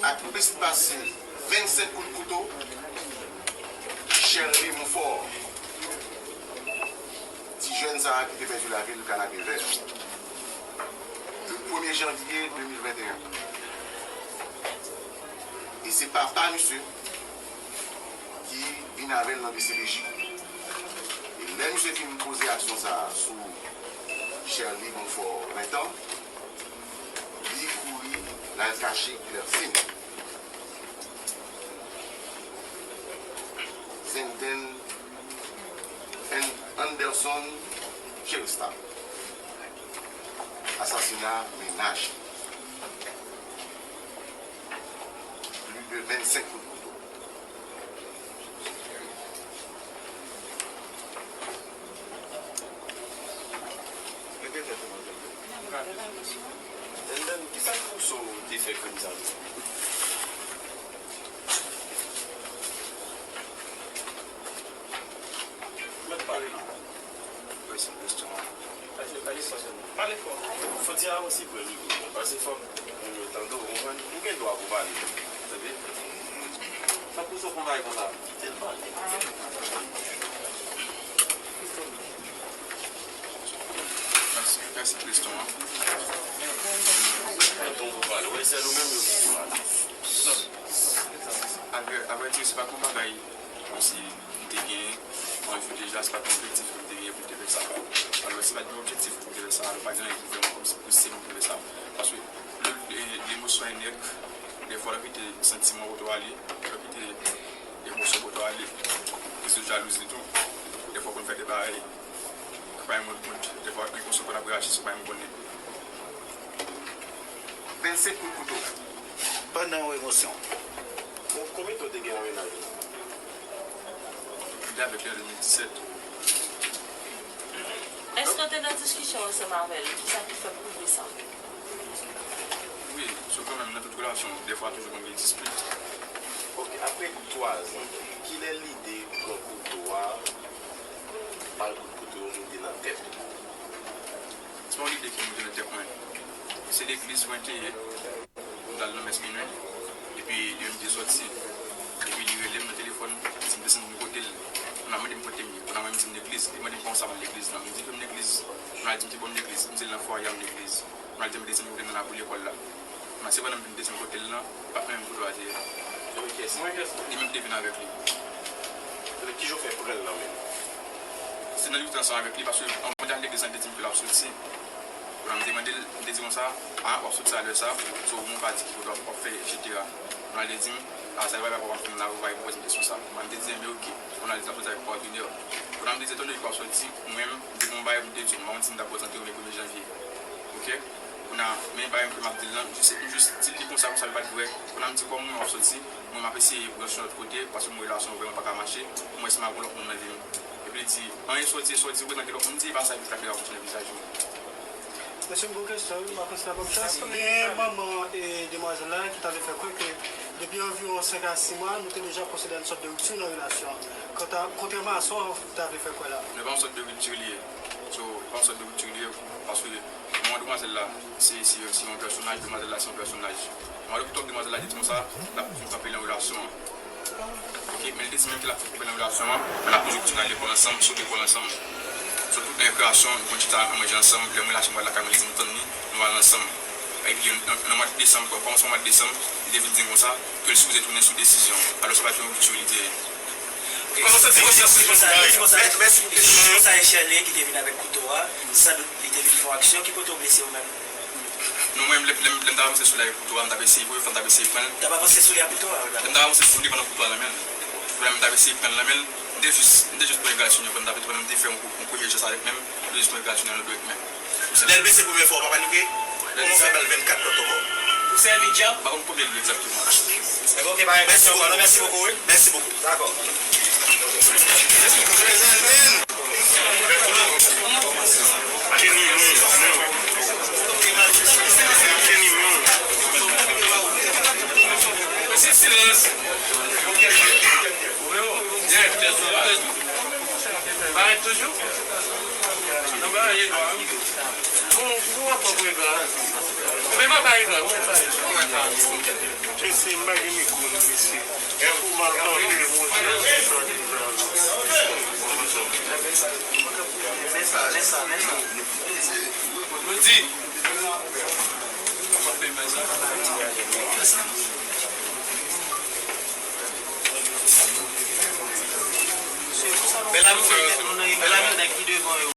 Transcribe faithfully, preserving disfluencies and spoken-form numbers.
Ak plis pase vennsenk kout kouto, Sherly Monfort, ti jèn sa a ki te pèdi lavi l Kanapevè, le premye janvye de mil venteyen. E se papa misye ki vin avè l nan D C P J. E lè misye fin poze aksyon sa a sou Sherly Monfort, ven tan, li kouri l al kache Clercine. Zenden An-, Anderson Chéristal. Asasina mennaj. Plis de vennsenk kout kouto. Rete tèt ou, manzè. Denden, kisa k pouse w te fè krim sa tou? Mèt pale non. Mwen se Christian. Pa lekòl sèlman. Pa lekòl. Fò di a osi pou li. Paske fò moun yo tande w, konprann? Ou gen dwa pou pale. Tande? Sa pouse w fè yon bagay konsa? Se l pale. Mèsi, mèsi Christian. Mwen tonbe pale. Wi, se nou menm yo ki pou pale. Avrè, avrè di, se pa t yon bagay kòmsi m te gen anvi deja, se pa t yon objektif ke m te gen pou m te fè sa. Alò, si pa t gen objektif pou m te fè sa, alò pa gen anyen ki fè m kòmsi pouse m pou m fè sa. Paske le, le, lemosyon e nèg, dèfwa lè w kite santiman w ale, lè w kite emosyon w ale, kriz de jalouzi tou, dèfwa w konn fè de bagay ki pa yon moun kont, dèfwa gen konsèy w konn ap reyaji san w pa menm konnen. Vennsenk kout kouto. Pandan yon emosyon. Bon, konbyen tan w te gen yon mennaj? M te avèk li an de mil disèt. Èske w te nan diskisyon ansanm avè l? Kisa ki fè w rive sa? Wi, sou kanmenm nan tout relasyon, dèfwa toujou konn gen dispit. Ok, apre twazan, kilè lide pran kouto a, al kout kouto yo moute nan tèt ou? Se pa yon lide ki moute nan tèt mwen. Se legliz mwen te ye. M t al nan mès minui. Epi li menm te sòti. Epi li rele m nan telefòn. Li di m desann vin kote l. Kounye a mande m kote m ye. Kounye a mwen m di m legliz. Li mande m kòman sa m al legliz lan. M di ke m legliz. Kounye a li di m ki bò m legliz. M di l nan fwaye a m legliz. Kounye a li di m desann vin kote m nan lakou lekòl la. Kounye a se pandan m vin desann kote l lan, pa t mwen menm kouto a te ye. Li menm ki te vin avèk li. Ebyen, kijan w fè pran l nan men l? Se nan lite ansanm avèk li, paske anvan m te al legliz lan, li te di m ke l ap soti. Kounye a m te mande l, m te di konsa, a, w ap soti a lè sa, so, ou pa di ki kote w ap fè, etsetera. Kounye a l te di m, a, sa e pa bagay w ap fè m la, ou pa repoze m kesyon sa. Kounye a m te di, enben, oke. Kounye a l te ap soti avèk patnè. Kounye a m te di, etan done ke w ap soti, mwen menm, m te gen yon bagay pou m te di w, m pa konn si m ta prezante w, men premye janvye. Oke? Kounye a, men bagay ke m ap di l lan, m jis, m jis di l li konsa, konsa, li pa t vre. Kounye a m di, kòm mwen w ap soti, mwen m ap eseye branche yon lòt kote, paske m wè relasyon an vrèman pa ka mache, pou m wè si m ap gen lòt moun nan vi m. Epi li di, anyen sa w di, sa w di, ou prezante lòt moun, m di, e pa sa, epi l ta klè a kouche nan vizaj ou. Mesye, m gen yon kesyon, wi, m pa konn si n ap ban m chans. Gen manman e demwazèl la ki ta vle fè kwè ke depi anviwon senk a sis mwa, nou te deja pwosede a yon sòt de ripti nan relasyon an. Kanta, kontrèman a sa w ta vle fè kwè la. Men pa yon sòt de ripti li ye. So, pa yon sòt de ripti li ye, paske manman demwazèl la, se, se, se yon pèsonaj, demwazèl la, se yon pèsonaj. Mwen, depi tan demwazèl la te di konsa, l ap toujou kanpe nan relasyon an. Oke, men li te di menm ke l ap toujou kanpe nan relasyon an, men l ap toujou kontinye al lekòl ansanm, sot lekòl ansanm. Sot tout nan rekreasyon, nou konn chita, nou manje ansanm, lè mwen lache mwen al lakay mwen, li di m tann li, nou al ansanm. Epi, nan, nan mwa desanm, kòmansman mwa desanm, li te vin di m konsa, ke l sipoze tounen sou desizyon. Alò, se pa t yon ripti li te ye. Kòman w santi konsyans ou? Mèsi, mèsi pou kesyon an. Sa e Sherly ki te vin avèk kouto a, san dout li te vin fè yon aksyon. Ki kote w blese ou menm? Non, mwen, lè, lè, lè m t ap avanse sou li avèk kouto a, m t ap eseye, premye fwa m t ap eseye pran l. T ap avanse sou li ak kouto a? Lè m t ap avanse sou li pandan kouto a nan men l. Lè m t ap eseye pran l nan men l, m te jis, m te jis pran egratignan, pandan m t ap pran l, m te fè yon, yon premye jès avèk men m, m te jis pran egratignan nan do ak men. Lè l blese premye fwa, w pa panike? Kòman w fè ba l vennkat lòt ankò? Ou sèvi djab? M pa konn konbyen l ye egzakteman. Ebyen, oke, pa gen kesyon ankò, non, mèsi bokou, wi. Mèsi bokou. Dakò. Kenny, non, non. Kenny, non. Mesye, silans. Parèt toujou? Nan bagay, bon, bon, bon, bon, bon, bon. Men mwen pa rive, mwen pa rive. Mesye, m pa gen mikwo, mesye. Ou mal kanpe, monchè, se sa ki pral. Lè sa, lè sa, lè sa. Nou di. Bèl amigo, bèl amigo nèg ki devan yo.